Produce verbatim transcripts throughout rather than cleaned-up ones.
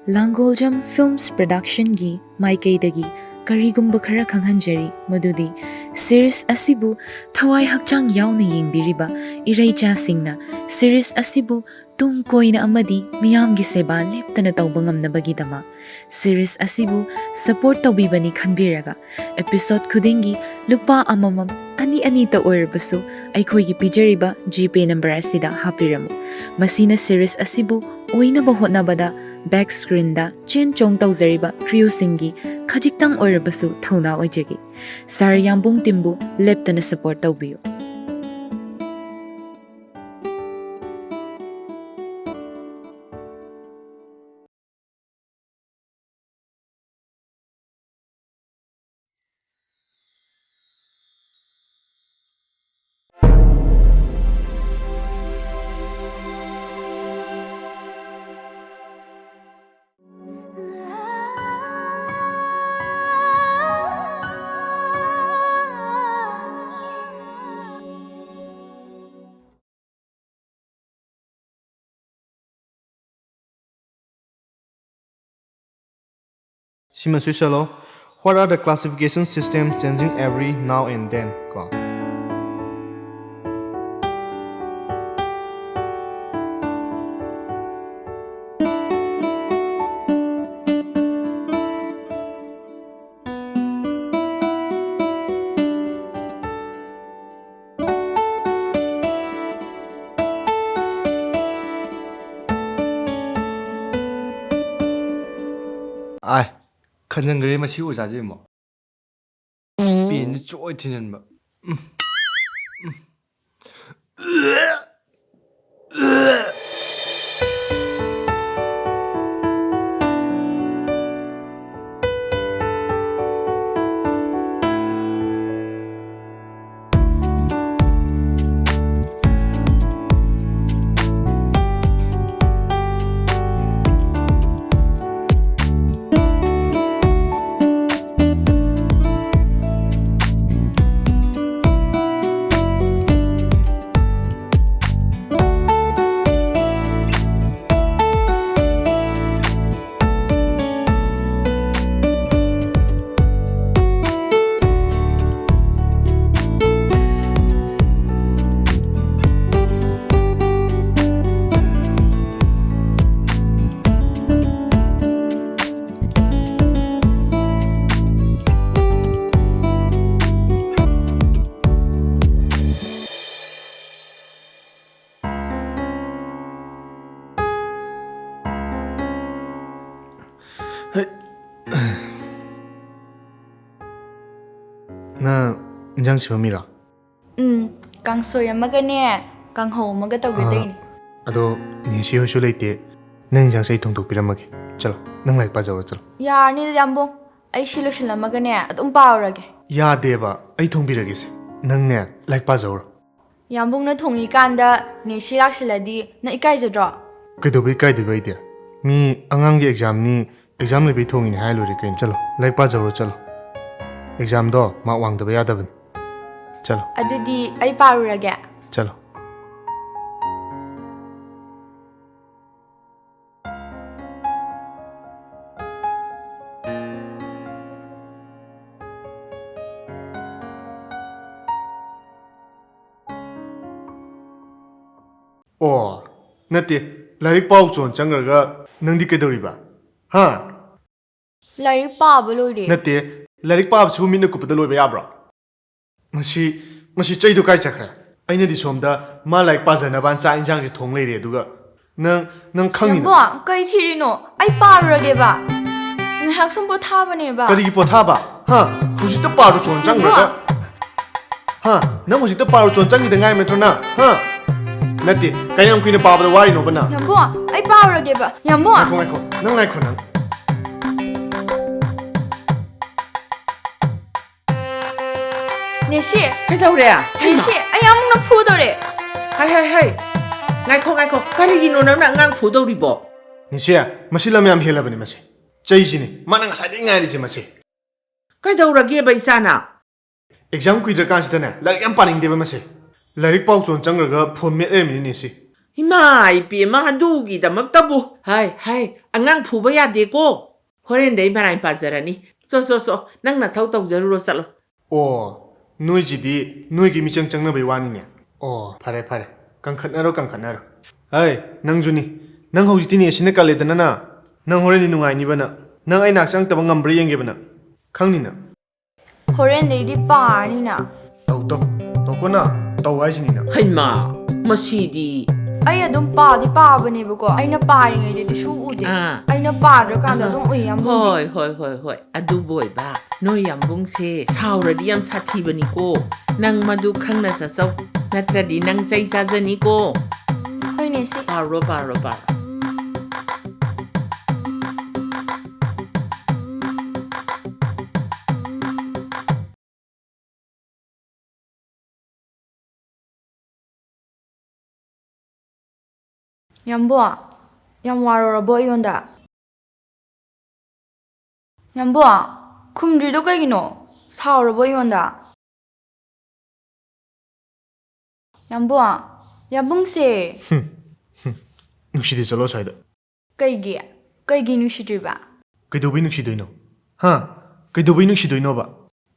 ꯂꯥꯡꯒꯣꯜꯖꯝ Films Productionꯒꯤ ꯃꯥꯏꯀꯩꯗꯒꯤ ꯀꯔꯤꯒꯨꯝꯕ ꯈꯔ ꯈꯪꯍꯟꯖꯔꯤ, ꯃꯗꯨꯗꯤ series ꯑꯁꯤꯕꯨ ꯊꯋꯥꯏ ꯍꯛꯆꯥꯡ ꯌꯥꯎꯅ ꯌꯦꯡꯕꯤꯔꯤꯕ ꯏꯔꯩꯆꯥꯁꯤꯡꯅ series ꯑꯁꯤꯕꯨ ꯇꯨꯡ ꯀꯣꯏꯅ ꯑꯃꯗꯤ ꯃꯤꯌꯥꯝꯒꯤ ꯁꯦꯕꯥ ꯂꯦꯞꯇꯅ ꯇꯧꯕ ꯉꯝꯅꯕꯒꯤꯗꯃꯛ series ꯑꯁꯤꯕꯨ support ꯇꯧꯕꯤꯕꯅꯤ ꯈꯟꯕꯤꯔꯒ, episode ꯈꯨꯗꯤꯡꯒꯤ ꯂꯨꯄꯥ ꯑꯃꯃꯝ, ꯑꯅꯤ ꯑꯅꯤꯇ ꯑꯣꯏꯔꯕꯁꯨ, ꯑꯩꯈꯣꯏꯒꯤ ꯄꯤꯖꯔꯤꯕ GPay number ꯑꯁꯤꯗ ꯍꯥꯞꯄꯤꯔꯝꯃꯨ꯫ ꯃꯁꯤꯅ series ꯑꯁꯤꯕꯨ ꯑꯣꯏꯅꯕ ꯍꯣꯠꯅꯕꯗ back screenꯗ ꯆꯦꯟ ꯆꯣꯡ ꯇꯧꯖꯔꯤꯕ crewꯁꯤꯡꯒꯤ ꯈꯖꯤꯛꯇꯪ ꯑꯣꯏꯔꯕꯁꯨ ꯊꯧꯅꯥ ꯑꯣꯏꯖꯒꯦ꯫ Sir ꯌꯥꯝꯕꯨꯡ teamꯕꯨ ꯂꯦꯞꯇꯅ support ꯇꯧꯕꯤꯌꯨ꯫ ꯁꯤꯃꯁꯨ ꯏꯁꯜꯂꯣ꯫ What are the classification systems changing every now and then? ꯀꯣ꯫ ꯑꯥꯏ, ꯈꯟꯖꯟꯈ꯭ꯔꯦ ꯃꯁꯤ ꯑꯣꯖꯥꯁꯦ ꯑꯃꯨꯛ꯫ ꯄꯦꯟꯁꯤ ꯆꯣꯏ ꯊꯤꯟꯖꯟꯕ꯫ ꯎꯝ꯫ ꯎꯝ꯫ ꯅꯪ ꯏꯟꯖꯥꯡ ꯁꯦꯝꯃꯝꯃꯤꯔꯣ? ꯎꯝ, ꯀꯥꯡꯁꯣꯏ ꯑꯃꯒꯅꯦ, ꯀꯥꯡꯍꯧ ꯑꯃꯒ ꯇꯧꯒꯦ ꯑꯥ, ꯇꯧꯔꯤꯅꯦ꯫ ꯑꯗꯣ ꯅꯦꯁꯤ ꯍꯣꯏꯁꯨ ꯂꯩꯇꯦ, ꯅꯪ ꯏꯟꯖꯥꯡꯁꯦ ꯑꯩ ꯊꯣꯡꯗꯣꯛꯄꯤꯔꯝꯃꯒꯦ꯫ ꯆꯠꯂꯣ, ꯅꯪ ꯂꯥꯏꯔꯤꯛ ꯄꯥꯖꯧꯔꯣ, ꯆꯠꯂꯣ꯫ ꯌꯥꯔꯅꯤꯗ, ꯌꯥꯝꯕꯨꯡ꯫ ꯑꯩ ꯁꯤ ꯂꯣꯏꯁꯤꯜꯂꯝꯃꯒꯅꯦ, ꯑꯗꯨꯝ ꯄꯥꯔꯨꯔꯒꯦ꯫ ꯌꯥꯗꯦꯕ, ꯑꯩ ꯊꯣꯡꯕꯤꯔꯒꯦꯁꯦ꯫ ꯅꯪꯅꯦ, ꯂꯥꯏꯔꯤꯛ ꯄꯥꯖꯧꯔꯣ꯫ ꯌꯥꯝꯕꯨꯡꯅ ꯊꯣꯡꯉꯤꯀꯥꯟꯗ ꯅꯦꯁꯤ ꯂꯥꯛꯁꯤꯜꯂꯗꯤ ꯅꯪ ꯏꯀꯥꯏꯖꯗ꯭ꯔꯣ? ꯀꯩꯗꯧꯕꯩ ꯏꯀꯥꯏꯗꯣꯏꯕ ꯑꯩꯗꯤ? ꯃꯤ ꯑꯉꯥꯡꯒꯤ ꯑꯦꯛꯖꯥꯝꯅꯤ, ꯑꯦꯛꯖꯥꯝ ꯂꯩꯕꯩ ꯊꯣꯡꯉꯤꯅꯦ ꯍꯥꯏ ꯂꯣꯏꯔꯦ ꯀꯩꯅꯣ꯫ ꯆꯠꯂꯣ, ꯂꯥꯏꯔꯤꯛ ꯄꯥꯖꯧꯔꯣ, ꯆꯠꯂꯣ꯫ ꯑꯦꯛꯖꯥꯝꯗꯣ ꯃꯥꯔꯛ ꯋꯥꯡꯗꯕ ꯌꯥꯗꯕꯅꯤ꯫ ꯆꯠꯂꯣ꯫ ꯑꯗꯨꯗꯤ ꯑꯩ ꯄꯥꯔꯨꯔꯒꯦ꯫ ꯆꯠꯂꯣ꯫ ꯑꯣ, ꯅꯠꯇꯦ, ꯂꯥꯏꯔꯤꯛ ꯄꯥꯎ ꯆꯣꯟ ꯆꯪꯈ꯭ꯔꯒ ꯅꯪꯗꯤ ꯀꯩꯗꯧꯔꯤꯕ? ꯍꯥ? ꯂꯥꯏꯔꯤꯛ ꯄꯥꯕ ꯂꯣꯏꯔꯦ꯫ ꯅꯠꯇꯦ, ꯂꯥꯏꯔꯤꯛ ꯄꯥꯕꯁꯤꯕꯨ ꯃꯤꯠꯅ ꯀꯨꯞꯄꯗ ꯂꯣꯏꯕ ꯌꯥꯕ꯭ꯔꯣ? ꯃꯁꯤ, ꯃꯁꯤ ꯆꯩꯗꯣ ꯀꯥꯏ ꯆꯠꯈ꯭ꯔꯦ? ꯑꯩꯅꯗꯤ ꯁꯣꯝꯗ ꯃꯥ ꯂꯥꯏꯔꯤꯛ ꯄꯥꯖꯅꯕꯅ ꯆꯥꯛ ꯏꯟꯖꯥꯡꯁꯦ ꯊꯣꯡ ꯂꯩꯔꯦ, ꯑꯗꯨꯒ ꯅꯪ, ꯅꯪ ꯈꯪꯉꯤꯅ? ꯌꯥꯝꯕꯨꯡ, ꯀꯩ ꯊꯤꯔꯤꯅꯣ? ꯑꯩ ꯄꯥꯔꯨꯔꯒꯦꯕ꯫ ꯉꯥꯏꯍꯥꯛ ꯁꯨꯝ ꯄꯣꯊꯥꯕꯅꯦꯕ꯫ ꯀꯔꯤꯒꯤ ꯄꯣꯊꯥꯕ? ꯍꯥ? ꯍꯧꯖꯤꯛꯇ ꯄꯥꯔꯨ ꯆꯣꯟ ꯆꯪꯈ꯭ꯔꯒ? ꯌꯥꯝꯕꯨꯡ! ꯍꯥ? ꯅꯪ ꯍꯧꯖꯤꯛꯇ ꯄꯥꯔꯨ ꯆꯣꯟ ꯆꯪꯈꯤꯗ ꯉꯥꯏꯔꯤ ꯅꯠꯇ꯭ꯔꯣ ꯅꯪ? ꯍꯥ? ꯅꯠꯇꯦ, ꯀꯌꯥꯝ ꯀꯨꯏꯅ ꯄꯥꯕꯗ ꯋꯥꯔꯤꯅꯣꯕ ꯅꯪ? ꯌꯥꯝꯕꯨꯡ, ꯑꯩ ꯄꯥꯔꯨꯔꯒꯦꯕ꯫ ꯌꯥꯝꯕꯨꯡ! ꯉꯥꯏꯈꯣ, ꯉꯥꯏꯈꯣ꯫ ꯅꯪ ꯉꯥꯏꯈꯣ, ꯅꯪ꯫ ꯅꯦꯁꯤ! ꯀꯩꯗꯧꯔꯦ? ꯍꯩꯃꯥ! ꯅꯦꯁꯤ, ꯑꯩ ꯑꯃꯨꯛꯅ ꯐꯨꯗꯣꯔꯦ꯫ ꯍꯥꯏ, ꯍꯥꯏ, ꯍꯥꯏ꯫ ꯉꯥꯏꯈꯣ, ꯉꯥꯏꯈꯣ꯫ ꯀꯔꯤꯒꯤꯅꯣ ꯅꯪꯅ ꯑꯉꯥꯡ ꯐꯨꯗꯧꯔꯤꯕꯣ? ꯅꯦꯁꯤ, ꯃꯁꯤ ꯂꯝ ꯌꯥꯝ ꯍꯦꯜꯂꯕꯅꯤ ꯃꯁꯤ꯫ ꯆꯩꯁꯤꯅꯤ꯫ ꯃꯥꯅ ꯉꯁꯥꯏꯗꯒꯤ ꯉꯥꯏꯔꯤꯁꯦ ꯃꯁꯤ꯫ ꯀꯩꯗꯧꯔꯒꯦꯕ ꯏꯆꯥꯅ? ꯑꯦꯛꯖꯥꯝ ꯀꯨꯏꯗ꯭ꯔꯀꯥꯟꯁꯤꯗꯅꯦ, ꯂꯥꯏꯔꯤꯛ ꯌꯥꯝ ꯄꯥꯅꯤꯡꯗꯦꯕ ꯃꯁꯤ꯫ ꯂꯥꯏꯔꯤꯛ ꯄꯥꯎ ꯆꯣꯟ ꯆꯪꯈ꯭ꯔꯒ ꯐꯣꯟ ꯃꯦꯠ ꯂꯩꯔꯝꯃꯤꯅꯦ ꯁꯤ꯫ ꯏꯃꯥ ꯏꯄꯦꯝꯃ, ꯑꯗꯨꯒꯤꯗꯃꯛꯇꯕꯨ꯫ ꯍꯥꯏ, ꯍꯥꯏ, ꯑꯉꯥꯡ ꯐꯨꯕ ꯌꯥꯗꯦꯀꯣ꯫ ꯍꯣꯔꯦꯟꯗꯩ ꯃꯔꯥꯏ ꯄꯥꯖꯔꯅꯤ꯫ ꯆꯣ, ꯆꯣ, ꯆꯣ, ꯅꯪ ꯅꯊꯧ ꯇꯧꯖꯔꯨꯔꯣ, ꯆꯠꯂꯣ꯫ ꯑꯣ, ꯅꯣꯏꯁꯤꯗꯤ ꯅꯣꯏꯒꯤ ꯃꯤꯆꯪ ꯆꯪꯅꯕꯩ ꯋꯥꯅꯤꯅꯦ꯫ ꯑꯣ, ꯐꯔꯦ, ꯐꯔꯦ꯫ ꯀꯟꯈꯠꯅꯔꯣ, ꯀꯟꯈꯠꯅꯔꯣ꯫ ꯍꯩ, ꯅꯪꯁꯨꯅꯤ꯫ ꯅꯪ ꯍꯧꯖꯤꯛꯇꯤ ꯅꯦꯁꯤꯅ ꯀꯜꯂꯦꯗꯅ ꯅꯪ꯫ ꯅꯪ ꯍꯣꯔꯦꯟꯗꯤ ꯅꯨꯡꯉꯥꯏꯅꯤꯕ ꯅꯪ꯫ ꯅꯪ ꯑꯩ ꯅꯥꯛ ꯆꯪꯉꯛꯇꯕ ꯉꯝꯕ꯭ꯔꯥ ꯌꯦꯡꯒꯦꯕ ꯅꯪ꯫ ꯈꯪꯅꯤꯅ꯫ ꯍꯣꯔꯦꯟꯗꯩꯗꯤ ꯄꯥꯔꯅꯤꯅ꯫ ꯇꯧ, ꯇꯧ꯫ ꯇꯧꯀꯣ ꯅꯪ꯫ ꯇꯧ ꯍꯥꯏꯁꯤꯅꯤꯅ꯫ ꯍꯩꯃꯥ, ꯃꯁꯤꯗꯤ꯫ ꯑꯩ ꯑꯗꯨꯝ ꯄꯥꯗꯤ ꯄꯥꯕꯅꯦꯕꯀꯣ, ꯑꯩꯅ ꯄꯥꯔꯤꯉꯩꯗꯗꯤ ꯁꯨ ꯎꯗꯦ꯫ ꯑꯥ꯫ ꯑꯩꯅ ꯄꯥꯗ꯭ꯔꯀꯥꯟꯗ ꯑꯥ꯫ ꯑꯗꯨꯝ ꯎꯏ, ꯌꯥꯝ ꯃꯨꯟꯅ꯫ ꯍꯣꯏ, ꯍꯣꯏ, ꯍꯣꯏ, ꯍꯣꯏ꯫ ꯑꯗꯨꯕꯨ ꯑꯣꯏꯕ, ꯅꯣꯏ ꯌꯥꯝꯕꯨꯡꯁꯦ ꯁꯥꯎꯔꯗꯤ ꯌꯥꯝ ꯁꯥꯊꯤꯕꯅꯤꯀꯣ꯫ ꯅꯪ ꯃꯗꯨ ꯈꯪꯅ ꯆꯠꯆꯧ, ꯅꯠꯇ꯭ꯔꯗꯤ ꯅꯪ ꯆꯩ ꯆꯥꯖꯅꯤꯀꯣ꯫ ꯍꯣꯏꯅꯦ, ꯁꯤ꯫ ꯄꯥꯔꯣ, ꯄꯥꯔꯣ, ꯄꯥꯔꯣ꯫ ꯌꯥꯝꯕꯣ, ꯌꯥꯝ ꯋꯥꯔꯧꯔꯕꯣ ꯑꯩꯉꯣꯟꯗ? ꯌꯥꯝꯕꯣ, ꯈꯨꯝꯗ꯭ꯔꯤꯗꯣ ꯀꯩꯒꯤꯅꯣ? ꯁꯥꯎꯔꯕꯣ ꯑꯩꯉꯣꯟꯗ? ꯌꯥꯝꯕꯣ, ꯌꯥꯝꯕꯨꯡꯁꯦ꯫ ꯍꯨꯝ, ꯍꯨꯝ꯫ ꯅꯨꯡꯁꯤꯗꯦ, ꯆꯠꯂꯣ ꯑꯁ꯭ꯋꯥꯏꯗ꯫ ꯀꯩꯒꯤ? ꯀꯩꯒꯤ ꯅꯨꯡꯁꯤꯗ꯭ꯔꯤꯕ? ꯀꯩꯗꯧꯕꯩ ꯅꯨꯡꯁꯤꯗꯣꯏꯅꯣ? ꯍꯥ? ꯀꯩꯗꯧꯕꯩ ꯅꯨꯡꯁꯤꯗꯣꯏꯅꯣꯕ?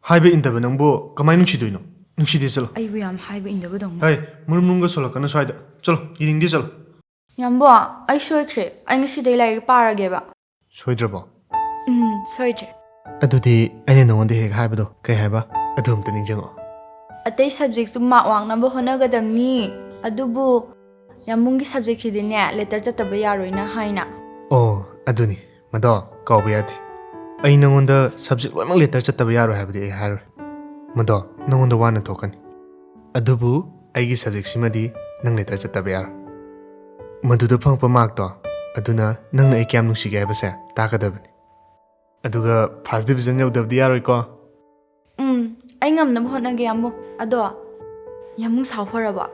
ꯍꯥꯏꯕ ꯏꯟꯗꯕ ꯅꯪꯕꯨ ꯀꯃꯥꯏ ꯅꯨꯡꯁꯤꯗꯣꯏꯅꯣ? ꯅꯨꯡꯁꯤꯗꯦ, ꯆꯠꯂꯣ꯫ ꯑꯩꯕꯨ ꯌꯥꯝ ꯍꯥꯏꯕ ꯏꯟꯗꯕꯗꯧꯅ꯫ ꯍꯩ, ꯃꯨꯔꯨꯝ ꯃꯨꯔꯨꯝꯒ ꯁꯣꯜꯂꯛꯀꯅꯨ ꯁ꯭ꯋꯥꯏꯗ꯫ ꯆꯠꯂꯣ, ꯌꯦꯡꯅꯤꯡꯗꯦ, ꯆꯠꯂꯣ꯫ ꯌꯥꯝꯕꯣ, ꯑꯩ ꯁꯣꯏꯈ꯭ꯔꯦ꯫ ꯑꯩ ꯉꯁꯤꯗꯩ ꯂꯥꯏꯔꯤꯛ ꯄꯥꯔꯒꯦꯕ꯫ ꯁꯣꯏꯗ꯭ꯔꯕꯣ? ꯎꯝ, ꯁꯣꯏꯗ꯭ꯔꯦ꯫ ꯑꯗꯨꯗꯤ ꯑꯩꯅ ꯅꯉꯣꯟꯗ ꯍꯦꯛ ꯍꯥꯏꯕꯗꯣ ꯀꯩ ꯍꯥꯏꯕ? ꯑꯗꯨ ꯑꯝꯇ ꯅꯤꯡꯁꯤꯡꯉꯛꯑꯣ꯫ ꯑꯇꯩ subjectꯁꯨ mark ꯋꯥꯡꯅꯕ ꯍꯣꯠꯅꯒꯗꯕꯅꯤ꯫ ꯑꯗꯨꯕꯨ ꯌꯥꯝꯕꯨꯡꯒꯤ subjectꯁꯤꯗꯤꯅꯦ, letter ꯆꯠꯇꯕ ꯌꯥꯔꯣꯏꯅ ꯍꯥꯏꯅ꯫ ꯑꯣ, ꯑꯗꯨꯅꯤ꯫ ꯃꯗꯣ ꯀꯥꯎꯕ ꯌꯥꯗꯦ꯫ ꯑꯩ ꯅꯉꯣꯟꯗ subject ꯂꯣꯏꯅꯃꯛ letter ꯆꯠꯇꯕ ꯌꯥꯔꯣꯏ ꯍꯥꯏꯕꯗꯤ ꯑꯩ ꯍꯥꯏꯔꯣꯏ꯫ ꯃꯗꯣ ꯅꯉꯣꯟꯗ ꯋꯥꯅ ꯊꯣꯛꯀꯅꯤ꯫ ꯑꯗꯨꯕꯨ ꯑꯩꯒꯤ subjectꯁꯤꯃꯗꯤ ꯅꯪ letter ꯆꯠꯇꯕ ꯌꯥꯔꯣꯏ꯫ ꯃꯗꯨꯗ ꯐꯪꯉꯛꯄ markꯇꯣ, ꯑꯗꯨꯅ ꯅꯪꯅ ꯑꯩ ꯀꯌꯥꯝ ꯅꯨꯡꯁꯤꯒꯦ ꯍꯥꯏꯕꯁꯦ ꯇꯥꯛꯀꯗꯕꯅꯤ꯫ ꯑꯗꯨꯒ first division ꯌꯧꯗꯕꯗꯤ ꯌꯥꯔꯣꯏꯀꯣ꯫ ꯎꯝ, ꯑꯩ ꯉꯝꯅꯕ ꯍꯣꯠꯅꯒꯦ, ꯌꯥꯝꯕꯨꯡ꯫ ꯑꯗꯣ, ꯌꯥꯝꯕꯨꯡ ꯁꯥꯎ ꯐꯔꯕꯣ?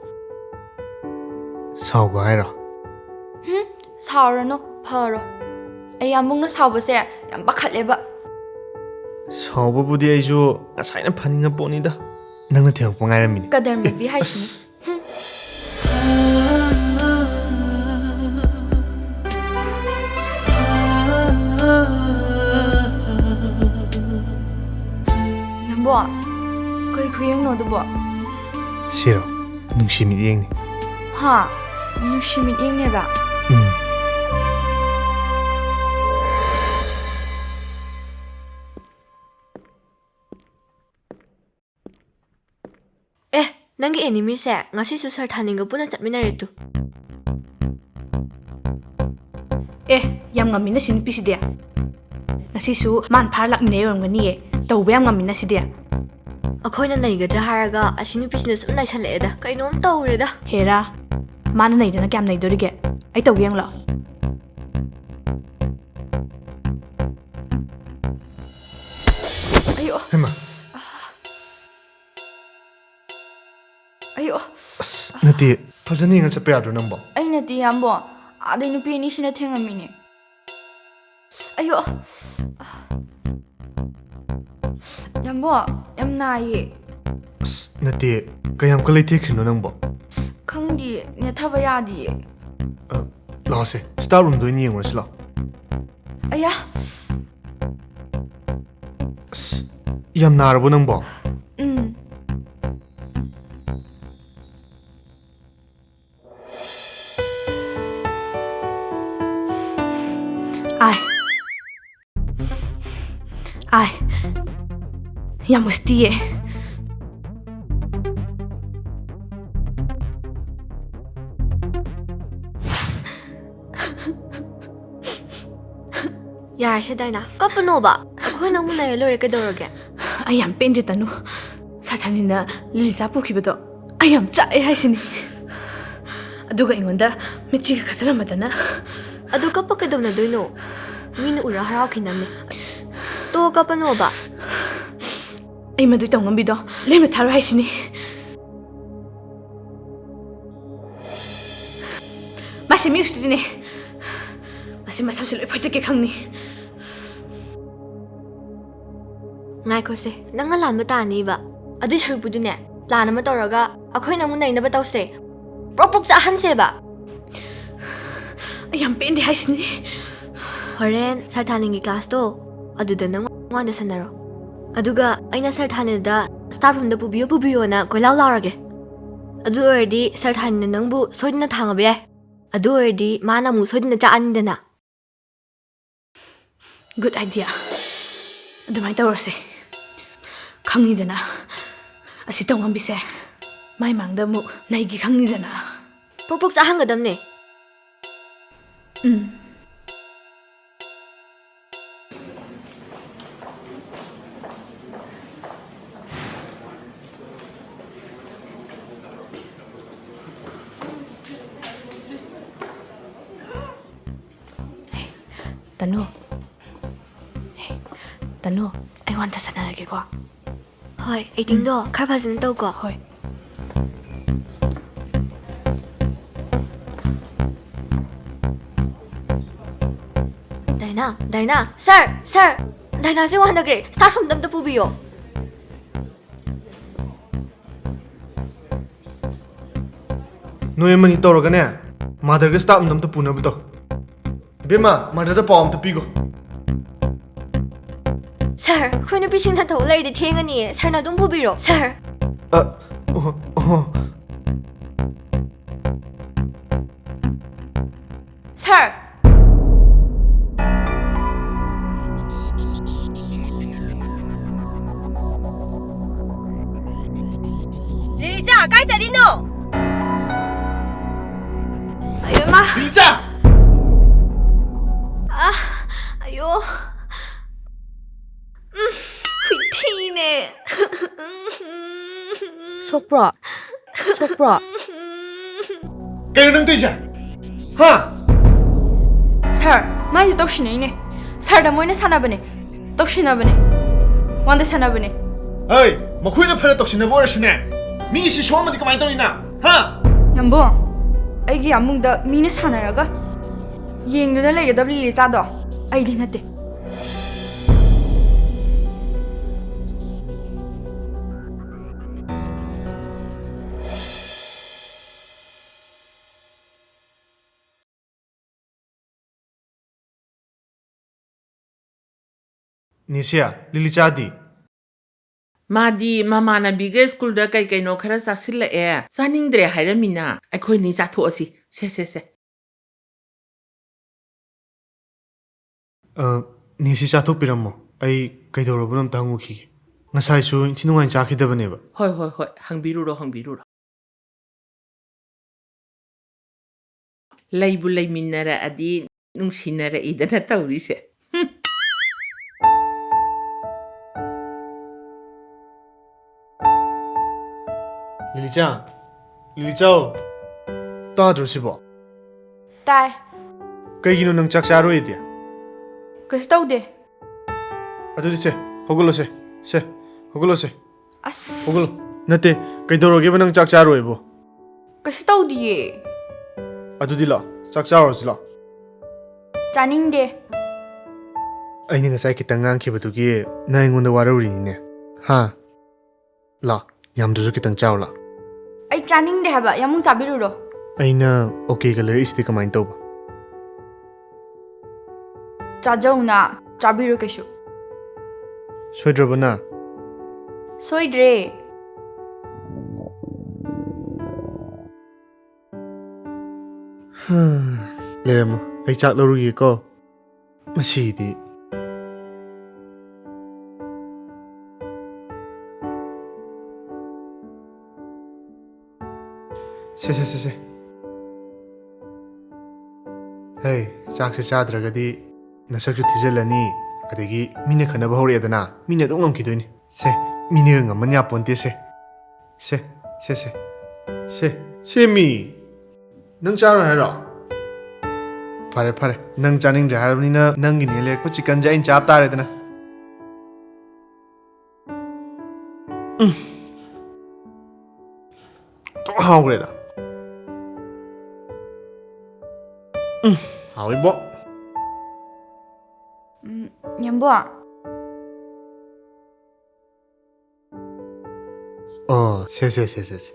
ꯁꯥꯎꯒꯣ ꯍꯥꯏꯔꯣ? ꯍꯨꯝ, ꯁꯥꯎꯔꯅꯨ, ꯐꯔꯣ꯫ ꯑꯩ ꯌꯥꯝꯕꯨꯡꯅ ꯁꯥꯎꯕꯁꯦ ꯌꯥꯝ ꯄꯥꯈꯠꯂꯦꯕ꯫ ꯁꯥꯎꯕꯕꯨꯗꯤ ꯑꯩꯁꯨ ꯉꯁꯥꯏꯅ ꯐꯅꯤꯡꯉ ꯄꯣꯠꯅꯤꯗ꯫ ꯅꯪꯅ ꯊꯦꯝꯃꯛꯄ ꯉꯥꯏꯔꯝꯃꯤꯅꯦ꯫ ꯀꯗꯔ ꯃꯦꯕꯤ ꯑꯦ, ꯍꯥꯏꯁꯤꯅꯤ꯫ ꯑꯁ꯫ ꯍꯨꯝ꯫ ꯌꯥꯝꯕꯣ, ꯀꯩ ꯈꯨꯌꯦꯡꯅꯣ ꯑꯗꯨꯕꯣ? ꯁꯤꯔꯣ? ꯅꯨꯡꯁꯤ ꯃꯤꯠꯌꯦꯡꯅꯤ꯫ ꯍꯥ? ꯅꯨꯡꯁꯤ ꯃꯤꯠꯌꯦꯡꯅꯦꯕ? ꯎꯝ꯫ ꯑꯦ, ꯅꯪꯒꯤ ꯑꯦꯅꯤꯃꯤꯁꯦ ꯉꯁꯤꯁꯨ ꯁꯥꯔ ꯊꯥꯅꯤꯡꯒ ꯄꯨꯟꯅ ꯆꯠꯃꯤꯟꯅꯔꯦ ꯇꯨ꯫ ꯑꯦ, ꯌꯥꯝ ꯉꯝꯃꯤꯅ ꯁꯤ ꯅꯨꯄꯤꯁꯤꯗꯤ꯫ ꯉꯁꯤꯁꯨ ꯃꯥꯅ ꯐꯥꯔ ꯂꯥꯛꯃꯤꯟꯅꯩ ꯑꯣꯏꯔꯝꯒꯅꯤꯌꯦ꯫ ꯇꯧꯕ ꯌꯥꯝ ꯉꯝꯃꯤꯅ ꯁꯤꯗꯤ꯫ ꯑꯩꯈꯣꯏꯅ ꯅꯩꯒꯗ꯭ꯔꯥ ꯍꯥꯏꯔꯒ ꯑꯁꯤ ꯅꯨꯄꯤꯁꯤꯅ ꯁꯨꯝ ꯅꯩꯁꯜꯂꯛꯑꯦꯗ꯫ ꯀꯩꯅꯣꯝ ꯇꯧꯔꯦꯗ꯫ ꯍꯦꯔꯥ, ꯃꯥꯅ ꯅꯩꯗꯅ ꯀꯌꯥꯝ ꯅꯩꯗꯣꯔꯤꯒꯦ? ꯑꯩ ꯇꯧꯒꯦ ꯌꯦꯡꯂꯣ꯫ ꯑꯌꯣ꯫ ꯍꯩꯃꯥ꯫ ꯑꯌꯣ꯫ ꯑꯁ, ꯅꯠꯇꯦ, ꯐꯖꯅ ꯌꯦꯡꯉ ꯆꯠꯄ ꯌꯥꯗ꯭ꯔꯣ ꯅꯪꯕꯣ? ꯑꯩ ꯅꯠꯇꯦ, ꯏꯌꯥꯝꯕꯣ꯫ ꯑꯥꯗꯩ ꯅꯨꯄꯤ ꯑꯅꯤꯁꯤꯅ ꯊꯦꯡꯉꯝꯃꯤꯅꯦ꯫ ꯑꯌꯣ꯫ ꯏꯌꯥꯝꯕꯣ, ꯌꯥꯝ ꯅꯥꯏꯌꯦ꯫ ꯑꯁ, ꯅꯠꯇꯦ, ꯀꯌꯥꯝ ꯀꯟ ꯂꯩꯊꯦꯛꯈ꯭ꯔꯤꯅꯣ ꯅꯪꯕꯣ? ꯈꯪꯗꯤꯌꯦ, ꯅꯦꯠꯊꯕ ꯌꯥꯗꯤꯌꯦ꯫ ꯑ, ꯂꯥꯛꯑꯣꯁꯦ, staff roomꯗ ꯑꯣꯏꯅ ꯌꯦꯡꯉꯨꯔꯁꯤ ꯂꯥꯛꯑꯣ꯫ ꯑꯌꯥ! ꯑꯁ, ꯌꯥꯝ ꯅꯥꯔꯕꯣ ꯅꯪꯕꯣ? ꯎꯝ꯫ ꯑꯥꯏ꯫ ꯑꯥꯏ꯫ ꯌꯥꯝ ꯎꯁꯤꯠꯇꯤꯌꯦ꯫ ꯌꯥꯔꯦꯁꯦ ꯗꯥꯏꯅꯥ, ꯀꯞꯄꯅꯣꯕ꯫ ꯑꯩꯈꯣꯏꯅ ꯑꯃꯨꯛ ꯅꯩꯔ ꯂꯣꯏꯔꯦ, ꯀꯩꯗꯧꯔꯒꯦ? ꯑꯩ ꯌꯥꯝ ꯄꯦꯟꯗꯦ ꯇꯅꯨ꯫ ꯁꯥꯊꯥꯅꯤꯅ ꯂꯤꯂꯤꯆꯥ ꯄꯨꯈꯤꯕꯗꯣ ꯑꯩ ꯌꯥꯝ ꯆꯥꯛꯑꯦ ꯍꯥꯏꯁꯤꯅꯤ꯫ ꯑꯗꯨꯒ ꯑꯩꯉꯣꯟꯗ ꯃꯤꯠꯆꯤꯒ ꯈꯠꯆꯜꯂꯝꯃꯗꯅ꯫ ꯑꯗꯨ ꯀꯞꯄ ꯀꯩꯗꯧꯅꯗꯣꯏꯅꯣ? ꯃꯤꯅ ꯎꯔ ꯍꯔꯥꯎꯈꯤꯅꯕꯅꯦ꯫ ꯇꯣ, ꯀꯞꯄꯅꯣꯕ꯫ ꯑꯩ ꯃꯗꯨ ꯇꯧ ꯉꯝꯕꯤꯗꯣ ꯂꯦꯝꯅ ꯊꯥꯔꯣꯏ ꯍꯥꯏꯁꯤꯅꯤ꯫ ꯃꯁꯤ ꯃꯤ ꯎꯁꯤꯠꯇ꯭ꯔꯤꯅꯦ꯫ ꯃꯁꯤ ꯃꯁꯝꯁꯦ ꯂꯣꯏ ꯐꯣꯏꯇꯠꯀꯦ ꯈꯪꯅꯤ꯫ ꯉꯥꯏꯈꯣꯁꯦ, ꯅꯪꯅ ꯂꯥꯟꯕ ꯇꯥꯅꯤꯕ꯫ ꯑꯗꯨꯏ ꯁꯔꯨꯛꯄꯨꯗꯤꯅꯦ, plan ꯑꯃ ꯇꯧꯔꯒ ꯑꯩꯈꯣꯏꯅ ꯑꯃꯨꯛ ꯅꯩꯅꯕ ꯇꯧꯁꯦ꯫ ꯄ꯭ꯔꯣꯛ ꯄ꯭ꯔꯣꯛ ꯆꯥꯛꯍꯟꯁꯦꯕ꯫ ꯑꯩ ꯌꯥꯝ ꯄꯦꯟꯗꯦ ꯍꯥꯏꯁꯤꯅꯤ꯫ ꯍꯣꯔꯦꯟ ꯁꯥꯔ ꯊꯥꯅꯤꯜꯒꯤ classꯇꯣ ꯑꯗꯨꯗ ꯅꯪ ꯋꯥꯅ ꯁꯥꯟꯅꯔꯣ꯫ ꯑꯗꯨꯒ ꯑꯩꯅ ꯁꯥꯔ ꯊꯥꯅꯤꯜꯗ staff roomꯗ ꯄꯨꯕꯤꯌꯣ, ꯄꯨꯕꯤꯌꯣꯅ ꯀꯣꯏꯂꯥꯎ ꯂꯥꯎꯔꯒꯦ꯫ ꯑꯗꯨ ꯑꯣꯏꯔꯗꯤ ꯁꯥꯔ ꯊꯥꯅꯤꯜꯅ ꯅꯪꯕꯨ ꯁꯣꯏꯗꯅ ꯊꯥꯡꯉꯕ ꯌꯥꯏ꯫ ꯑꯗꯨ ꯑꯣꯏꯔꯗꯤ ꯃꯥꯅ ꯑꯃꯨꯛ ꯁꯣꯏꯗꯅ ꯆꯥꯛꯑꯅꯤꯗꯅ꯫ Good idea. ꯑꯗꯨꯃꯥꯏꯅ ꯇꯧꯔꯁꯦ꯫ ꯈꯪꯅꯤꯗꯅ, ꯑꯁꯤ ꯇꯧꯉꯝꯕꯤꯁꯦ ꯃꯥꯏ ꯃꯥꯡꯗ ꯑꯃꯨꯛ ꯅꯩꯒꯦ ꯈꯪꯅꯤꯗꯅ꯫ ꯄ꯭ꯔꯣꯛ ꯄ꯭ꯔꯣꯛ ꯆꯥꯍꯟꯒꯗꯕꯅꯦ꯫ ꯎꯝ꯫ ꯇꯅꯨ꯫ ꯍꯦ, ꯇꯅꯨ, ꯑꯩ ꯋꯥꯟꯗ ꯁꯥꯟꯅꯔꯒꯦꯀꯣ꯫ ꯍꯣꯏ, ꯑꯦꯛꯇꯤꯡꯗꯣ ꯈꯔ ꯐꯖꯅ ꯇꯧꯀꯣ꯫ ꯍꯣꯏ꯫ ꯗꯥꯏꯅꯥ, ꯗꯥꯏꯅꯥ, ꯁꯥꯔ, ꯁꯥꯔ! ꯗꯥꯏꯅꯥꯁꯦ ꯋꯥꯟꯗꯈ꯭ꯔꯦ꯫ ꯁ꯭ꯇꯥꯐ ꯔꯨꯝꯗ ꯑꯝꯇ ꯄꯨꯕꯤꯌꯣ꯫ ꯅꯣꯏ ꯑꯃꯅꯤ ꯇꯧꯔꯒꯅꯦ, ꯃꯥꯗꯔꯒ ꯁ꯭ꯇꯥꯐ ꯔꯨꯝꯗ ꯑꯝꯇ ꯄꯨꯅꯕ ꯇꯧ꯫ ꯏꯕꯦꯝꯃ, ꯃꯥꯗꯔꯗ ꯄꯥꯎ ꯑꯝꯇ ꯄꯤꯒꯣ꯫ ꯁꯥꯔ, ꯑꯩꯈꯣꯏ ꯅꯨꯄꯤꯁꯤꯡꯅ ꯊꯧ ꯂꯩꯔꯗꯤ ꯊꯦꯡꯉꯅꯤꯌꯦ꯫ ꯁꯥꯔꯅ ꯑꯗꯨꯝ ꯄꯨꯕꯤꯔꯣ, ꯁꯥꯔ꯫ ꯑ, ꯑꯣ, ꯑꯣ꯫ ꯁꯥꯔ! ꯂꯤꯂꯤꯆꯥ, ꯀꯥꯏ ꯆꯠꯂꯤꯅꯣ? ꯑꯌꯣ, ꯏꯃꯥ! ꯂꯤꯂꯤꯆꯥ! ꯑ, ꯑꯌꯣ! ꯎꯝ, ꯍꯨꯏꯊꯤꯅꯦ꯫ ꯁꯣꯛꯄ꯭ꯔꯣ? ꯁꯣꯛꯄ꯭ꯔꯣ? ꯀꯩꯅꯣ ꯅꯪ ꯇꯧꯔꯤꯁꯦ? ꯍꯥ? ꯁꯥꯔ, ꯃꯥꯏꯁꯦ ꯇꯧꯁꯤꯟꯅꯩꯅꯦ꯫ ꯁꯥꯔꯗ ꯃꯣꯏꯅ ꯁꯥꯟꯅꯕꯅꯦ꯫ ꯇꯧꯁꯤꯟꯅꯕꯅꯦ꯫ ꯋꯥꯟꯗ ꯁꯥꯟꯅꯕꯅꯦ꯫ ꯑꯩ, ꯃꯈꯣꯏꯅ ꯐꯅ ꯇꯧꯁꯤꯟꯅꯕ ꯑꯣꯏꯔꯁꯨꯅꯦ, ꯃꯤ ꯁꯤ ꯁꯣꯛꯑꯝꯃꯗꯤ ꯀꯃꯥꯏꯅ ꯇꯧꯅꯤ ꯅꯪ? ꯍꯥ? ꯌꯥꯝꯕꯨꯡ, ꯑꯩꯒꯤ ꯌꯥꯝꯕꯨꯡꯗ ꯃꯤꯅ ꯁꯥꯟꯅꯔꯒ ꯌꯦꯡꯗꯨꯅ ꯂꯩꯒꯗꯕ ꯂꯤꯂꯤꯆꯥꯗꯣ ꯑꯩꯗꯤ ꯅꯠꯇꯦ꯫ ꯅꯤꯁꯤꯌꯥ, ꯂꯤꯂꯤꯆꯥꯗꯤ? ꯃꯥꯗꯤ ꯃꯃꯥꯟꯅꯕꯤꯒ ꯁ꯭ꯀꯨꯜꯗ ꯀꯩ ꯀꯩꯅꯣ ꯈꯔ ꯆꯥꯁꯤꯜꯂꯛꯑꯦ, ꯆꯥꯅꯤꯡꯗ꯭ꯔꯦ ꯍꯥꯏꯔꯝꯃꯤꯅ꯫ ꯑꯩꯈꯣꯏꯅꯤ ꯆꯥꯊꯣꯛꯑꯁꯤ꯫ ꯁꯦ, ꯁꯦ, ꯁꯦ꯫ ꯑ, ꯅꯦꯁꯤ ꯆꯥꯊꯣꯛꯄꯤꯔꯝꯃꯣ꯫ ꯑꯩ ꯀꯩꯗꯧꯔꯕꯅꯣ ꯑꯝꯇ ꯍꯪꯉꯨꯈꯤꯒꯦ꯫ ꯉꯁꯥꯏꯁꯨ ꯏꯟꯊꯤ ꯅꯨꯡꯉꯥꯏꯅ ꯆꯥꯈꯤꯗꯕꯅꯦꯕ꯫ ꯍꯣꯏ, ꯍꯣꯏ, ꯍꯣꯏ꯫ ꯍꯪꯕꯤꯔꯨꯔꯣ, ꯍꯪꯕꯤꯔꯨꯔꯣ꯫ ꯂꯩꯕꯨ ꯂꯩꯃꯤꯟꯅꯔꯛꯑꯗꯤ ꯅꯨꯡꯁꯤꯅꯔꯛꯏꯗꯅ ꯇꯧꯔꯤꯁꯦ꯫ ꯍꯨꯝ꯫ ꯂꯤꯂꯤꯆꯥ, ꯂꯤꯂꯤꯆꯥꯎ꯫ ꯇꯥꯗ꯭ꯔꯣ ꯁꯤꯕꯣ? ꯇꯥꯏ꯫ ꯀꯩꯒꯤꯅꯣ ꯅꯪ ꯆꯥꯛ ꯆꯥꯔꯣꯏꯗꯤ? ꯀꯩꯁꯨ ꯇꯧꯗꯦ꯫ ꯑꯗꯨꯗꯤ ꯁꯦ, ꯍꯧꯒꯠꯂꯣꯁꯦ꯫ ꯁꯦ, ꯍꯧꯒꯠꯂꯣꯁꯦ꯫ ꯑꯁ꯫ ꯍꯧꯒꯠꯂꯣ꯫ ꯅꯠꯇꯦ, ꯀꯩꯗꯧꯔꯒꯦꯕ ꯅꯪ ꯆꯥꯛ ꯆꯥꯔꯣꯏꯕꯣ? ꯀꯩꯁꯨ ꯇꯧꯗꯤꯌꯦ꯫ ꯑꯗꯨꯗꯤ ꯂꯥꯛꯑꯣ, ꯆꯥꯛ ꯆꯥꯔꯨꯔꯁꯤ ꯂꯥꯛꯑꯣ꯫ ꯆꯥꯅꯤꯡꯗꯦ꯫ ꯑꯩꯅ ꯉꯁꯥꯏ ꯈꯤꯇꯪ ꯉꯥꯡꯈꯤꯕꯗꯨꯒꯤ ꯅꯪ ꯑꯩꯉꯣꯟꯗ ꯋꯥꯔꯧꯔꯤꯅꯤꯅꯦ꯫ ꯍꯥ? ꯂꯥꯛꯑꯣ, ꯌꯥꯝꯗ꯭ꯔꯁꯨ ꯈꯤꯇꯪ ꯆꯥꯔꯨ ꯂꯥꯛꯑꯣ꯫ ꯑꯩ ꯆꯥꯅꯤꯡꯗꯦ ꯍꯥꯏꯕ, ꯌꯥꯝꯕꯨꯡ ꯆꯥꯕꯤꯔꯨꯔꯣ꯫ ꯑꯩꯅ ꯑꯣꯀꯦꯒ ꯂꯩꯔꯛꯏꯁꯤꯗꯤ ꯀꯃꯥꯏꯅ ꯇꯧꯕ? ꯆꯥꯖꯧꯅ, ꯆꯥꯕꯤꯔꯣ ꯀꯩꯁꯨ꯫ ꯁꯣꯏꯗ꯭ꯔꯕꯅ? ꯁꯣꯏꯗ꯭ꯔꯦ꯫ ꯂꯩꯔꯝꯃꯣ, ꯑꯩ ꯆꯥꯛ ꯂꯧꯔꯨꯒꯦꯀꯣ꯫ ꯃꯁꯤꯗꯤ꯫ ꯁꯦ, ꯁꯦ, ꯁꯦ, ꯁꯦ꯫ ꯍꯦ, ꯆꯥꯛꯁꯦ ꯆꯥꯗ꯭ꯔꯒꯗꯤ ꯅꯁꯛꯁꯨ ꯊꯤꯖꯤꯜꯂꯅꯤ, ꯑꯗꯒꯤ ꯃꯤꯅ ꯈꯠꯅꯕ ꯍꯧꯔꯛꯑꯦꯗꯅ, ꯃꯤꯅ ꯑꯗꯨꯝ ꯉꯝꯈꯤꯗꯣꯏꯅꯤ꯫ ꯁꯦ, ꯃꯤꯅꯒ ꯉꯝꯃꯟ ꯌꯥꯄꯣꯟꯇꯦ ꯁꯦ꯫ ꯁꯦ, ꯁꯦ, ꯁꯦ꯫ ꯁꯦ, ꯁꯦ ꯃꯤ꯫ ꯅꯪ ꯆꯥꯔꯣꯏ ꯍꯥꯏꯔꯣ? ꯐꯔꯦ, ꯐꯔꯦ꯫ ꯅꯪ ꯆꯥꯅꯤꯡꯗ꯭ꯔꯦ ꯍꯥꯏꯔꯕꯅꯤꯅ ꯅꯪꯒꯤꯅꯦ ꯂꯩꯔꯛꯄ ꯆꯤꯛꯀꯟꯁꯦ ꯑꯩꯅ ꯆꯥꯕ ꯇꯥꯔꯦꯗꯅ꯫ ꯎꯝ꯫ ꯑꯣꯟꯊꯣꯛ ꯍꯥꯎꯈ꯭ꯔꯦꯗ꯫ ꯎꯝ, ꯍꯥꯎꯏꯕꯣ꯫ ꯎꯝ, ꯌꯥꯝꯕꯣ꯫ ꯑꯣ, ꯁꯦ, ꯁꯦ, ꯁꯦ, ꯁꯦ, ꯁꯦ꯫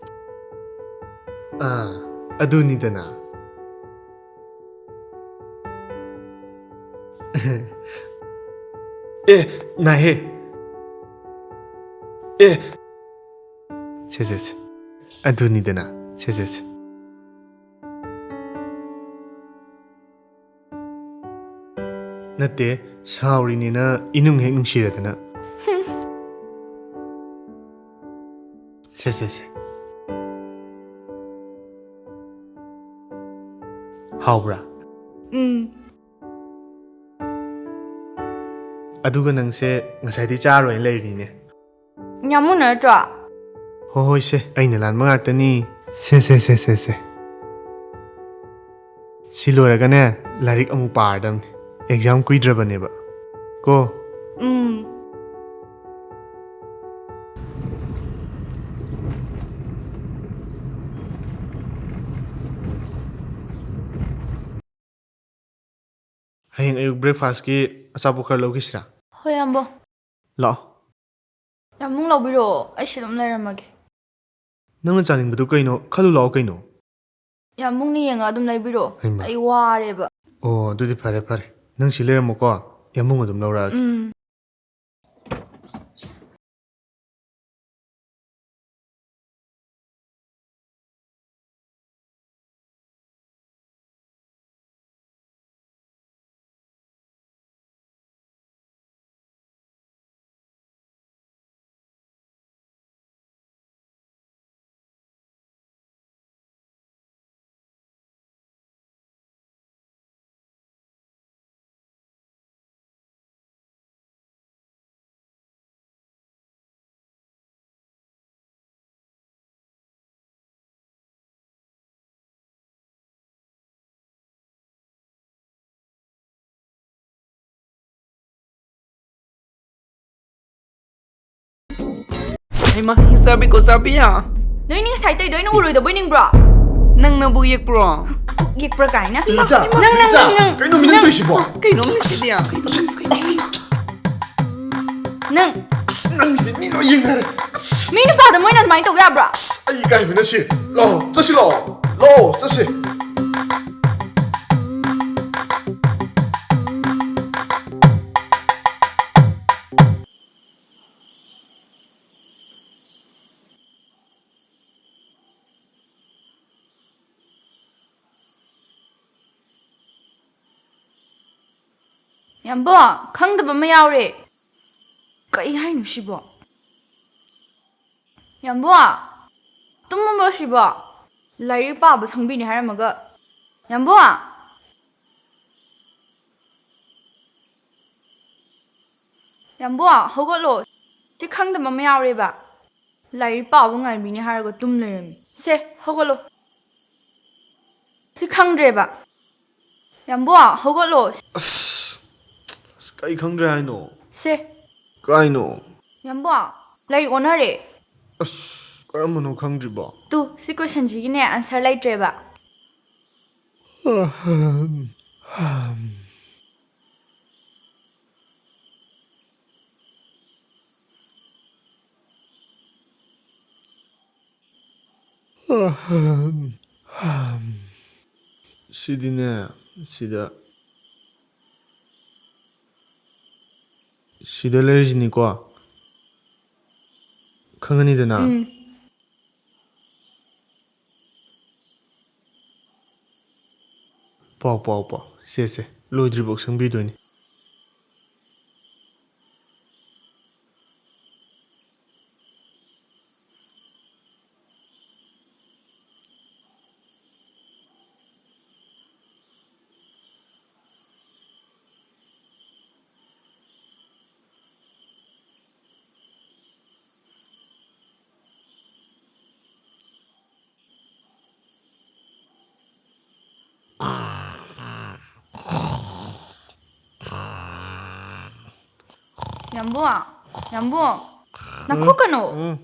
ꯑꯥ, ꯑꯗꯨꯅꯤꯗꯅ꯫ ꯑꯦ, ꯅꯥꯏꯍꯦ꯫ ꯑꯦ꯫ ꯁꯦ, ꯁꯦ, ꯁꯦ꯫ ꯑꯗꯨꯅꯤꯗꯅ꯫ ꯁꯦ, ꯁꯦ, ꯁꯦ꯫ ꯅꯠꯇꯦ, ꯁꯥꯎꯔꯤꯅꯦꯅ ꯏꯅꯨꯡ ꯍꯦꯛ ꯅꯨꯡꯁꯤꯔꯗꯅ꯫ ꯁꯦ, ꯁꯦ, ꯁꯦ꯫ ꯍꯥꯎꯕ꯭ꯔꯥ? ꯎꯝ꯫ ꯑꯗꯨꯒ ꯅꯪꯁꯦ ꯉꯁꯥꯏꯗꯤ ꯆꯥꯔꯣꯏꯅ ꯂꯩꯔꯤꯅꯦ꯫ ꯌꯥꯝꯕꯨꯡꯅ ꯅꯠꯇ꯭ꯔꯣ? ꯍꯣꯏ, ꯍꯣꯏ, ꯁꯦ, ꯑꯩꯅ ꯂꯥꯟꯕ ꯉꯥꯛꯇꯅꯤ꯫ ꯁꯦ, ꯁꯦ, ꯁꯦ, ꯁꯦ, ꯁꯦ꯫ ꯁꯤ ꯂꯣꯏꯔꯒꯅꯦ, ꯂꯥꯏꯔꯤꯛ ꯑꯃꯨꯛ ꯄꯥꯔꯗꯝꯅꯤ꯫ ꯑꯦꯛꯖꯥꯝ ꯀꯨꯏꯗ꯭ꯔꯕꯅꯦꯕ꯫ ꯀꯣ? ꯎꯝ꯫ ꯍꯌꯦꯡ ꯑꯌꯨꯛ ꯕ꯭ꯔꯦꯛꯐꯥꯁꯀꯤ ꯑꯆꯥꯄꯣꯠ ꯈꯔ ꯂꯧꯈꯤꯁꯤꯔꯥ? ꯍꯣꯏ, ꯌꯥꯝꯕꯣ꯫ ꯂꯥꯛꯑꯣ꯫ ꯌꯥꯝꯕꯨꯡ, ꯂꯧꯕꯤꯔꯛꯑꯣ, ꯑꯩ ꯁꯤ ꯑꯗꯨꯝ ꯂꯩꯔꯝꯃꯒꯦ꯫ ꯅꯪꯅ ꯆꯥꯅꯤꯡꯕꯗꯨ ꯀꯩꯅꯣ? ꯈꯜꯂꯨ ꯂꯥꯛꯑꯣ ꯀꯩꯅꯣ꯫ ꯌꯥꯝꯕꯨꯡꯅ ꯌꯦꯡꯉ ꯑꯗꯨꯝ ꯂꯩꯕꯤꯔꯛꯑꯣ꯫ ꯍꯩꯃꯥ꯫ ꯑꯩ ꯋꯥꯔꯦꯕ꯫ ꯑꯣ, ꯑꯗꯨꯗꯤ ꯐꯔꯦ, ꯐꯔꯦ꯫ ꯅꯪ ꯁꯤ ꯂꯩꯔꯝꯃꯣꯀꯣ, ꯌꯥꯝꯕꯨꯡ ꯑꯗꯨꯝ ꯂꯧꯔꯛꯑꯒꯦ꯫ ꯎꯝ꯫ ꯍꯩꯃꯥ, ꯍꯤ ꯆꯥꯕꯤꯀꯣ, ꯆꯥꯕꯤ ꯌꯥ꯫ ꯅꯣꯏꯅꯤ ꯉꯁꯥꯏ ꯇꯧꯔꯤꯗꯣ ꯑꯩꯅ ꯎꯔꯣꯏꯗꯕꯣꯏ ꯅꯤꯡꯕ꯭ꯔꯣ? ꯅꯪꯅꯕꯨ ꯌꯦꯛꯄ꯭ꯔꯣ? ꯄꯨꯛ ꯌꯦꯛꯄ꯭ꯔꯥ ꯀꯥꯏꯅ? ꯏꯆꯥ, ꯅꯪ, ꯅꯪ, ꯏꯆꯥ, ꯅꯪ, ꯅꯪ, ꯀꯩꯅꯣ ꯃꯤ ꯅꯪ ꯅꯪ ꯇꯧꯏꯁꯤꯕꯣ? ꯀꯩꯅꯣ ꯃꯤ ꯁꯤꯗꯤ? ꯑꯁ, ꯑꯁ, ꯅꯪ ꯑꯁ, ꯅꯪꯁꯤꯗꯤ ꯃꯤ ꯂꯣꯏ ꯌꯦꯡꯅꯔꯦ꯫ ꯑꯁ, ꯃꯤ ꯅꯨꯄꯥꯗ ꯃꯣꯏꯅ ꯑꯗꯨꯃꯥꯏꯅ ꯇꯧ ꯌꯥꯕ꯭ꯔꯣ? ꯑꯁ, ꯑꯩ ꯏꯀꯥꯏꯕꯅ ꯁꯤ꯫ ꯂꯥꯛꯑꯣ, ꯆꯠꯁꯤ ꯂꯥꯛꯑꯣ꯫ ꯂꯥꯛꯑꯣ, ꯆꯠꯁꯤ꯫ ꯌꯥꯝꯕꯣ, ꯈꯪꯗꯕ ꯑꯃ ꯌꯥꯎꯔꯦ꯫ ꯀꯩ ꯍꯥꯏꯅꯣ ꯁꯤꯕꯣ? ꯌꯥꯝꯕꯣ, ꯇꯨꯝꯃꯕꯣ ꯁꯤꯕꯣ? ꯂꯥꯏꯔꯤꯛ ꯄꯥꯕ ꯁꯪꯕꯤꯅꯤ ꯍꯥꯏꯔꯝꯃꯒ꯫ ꯌꯥꯝꯕꯣ! ꯌꯥꯝꯕꯣ, ꯍꯧꯒꯠꯂꯣ꯫ ꯁꯤ ꯈꯪꯗꯕ ꯑꯃ ꯌꯥꯎꯔꯦꯕ꯫ ꯂꯥꯏꯔꯤꯛ ꯄꯥꯕ ꯉꯥꯏꯕꯤꯅꯤ ꯍꯥꯏꯔꯒ ꯇꯨꯝ ꯂꯩꯔꯝꯃꯤ꯫ ꯁꯦ, ꯍꯧꯒꯠꯂꯣ꯫ ꯁꯤ ꯈꯪꯗ꯭ꯔꯦꯕ꯫ ꯌꯥꯝꯕꯣ, ꯍꯧꯒꯠꯂꯣ꯫ ꯑꯁ, ꯀꯩ ꯈꯪꯗ꯭ꯔꯦ ꯍꯥꯏꯅꯣ? ꯁꯦ꯫ ꯀꯥꯏꯅꯣ? ꯌꯥꯝꯕꯣ, ꯂꯥꯏꯔꯤꯛ ꯑꯣꯟꯅꯔꯦ꯫ ꯑꯁ, ꯀꯔꯝꯕꯅꯣ ꯈꯪꯗ꯭ꯔꯤꯕꯣ? ꯇꯨ, ꯁꯤ ꯀꯣꯏꯁꯟꯁꯤꯒꯤꯅꯦ ꯑꯟꯁꯔ ꯂꯩꯇ꯭ꯔꯦꯕ꯫ ꯁꯤꯗꯤꯅꯦ, ꯁꯤꯗ, ꯁꯤꯗ ꯂꯩꯔꯤꯁꯤꯅꯤꯀꯣ꯫ ꯈꯪꯉꯅꯤꯗꯅ? ꯎꯝ꯫ ꯄꯥꯎ, ꯄꯥꯎ, ꯄꯥꯎ꯫ ꯁꯦ, ꯁꯦ꯫ ꯂꯣꯏꯗ꯭ꯔꯤꯐꯥꯎ ꯁꯪꯕꯤꯗꯣꯏꯅꯤ꯫ ꯌꯥꯝꯕꯨꯡ, ꯌꯥꯝꯕꯨꯡ, ꯅꯥꯈꯣꯛꯀꯅꯨ꯫ ꯎꯝ꯫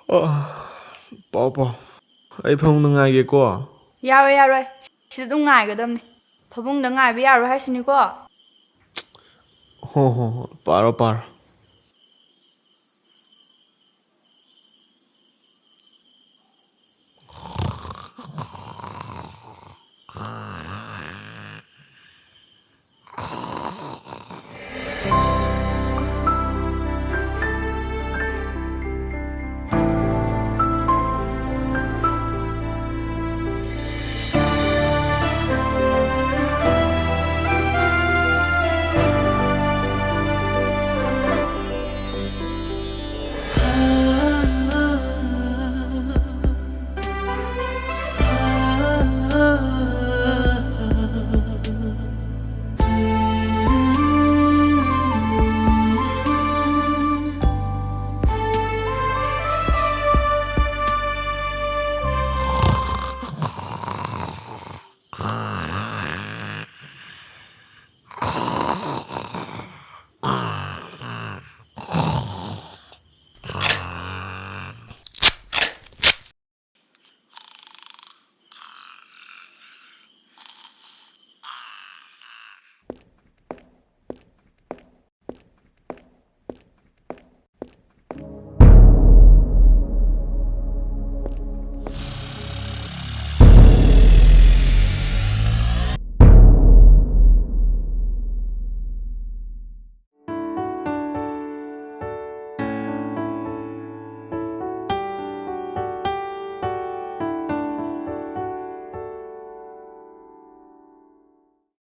ꯑ, ꯄꯥꯎ, ꯄꯥꯎ꯫ ꯑꯩ ꯐꯃꯨꯡꯗ ꯉꯥꯏꯒꯦꯀꯣ꯫ ꯌꯥꯔꯣꯏ, ꯌꯥꯔꯣꯏ꯫ ꯁꯤꯗ ꯑꯗꯨꯝ ꯉꯥꯏꯒꯗꯕꯅꯤ꯫ ꯐꯃꯨꯡꯗ ꯉꯥꯏꯕ ꯌꯥꯔꯣꯏ ꯍꯥꯏꯁꯤꯅꯤꯀꯣ꯫ ꯍꯣ, ꯍꯣ, ꯍꯣ꯫ ꯄꯥꯔꯣ, ꯄꯥꯔꯣ꯫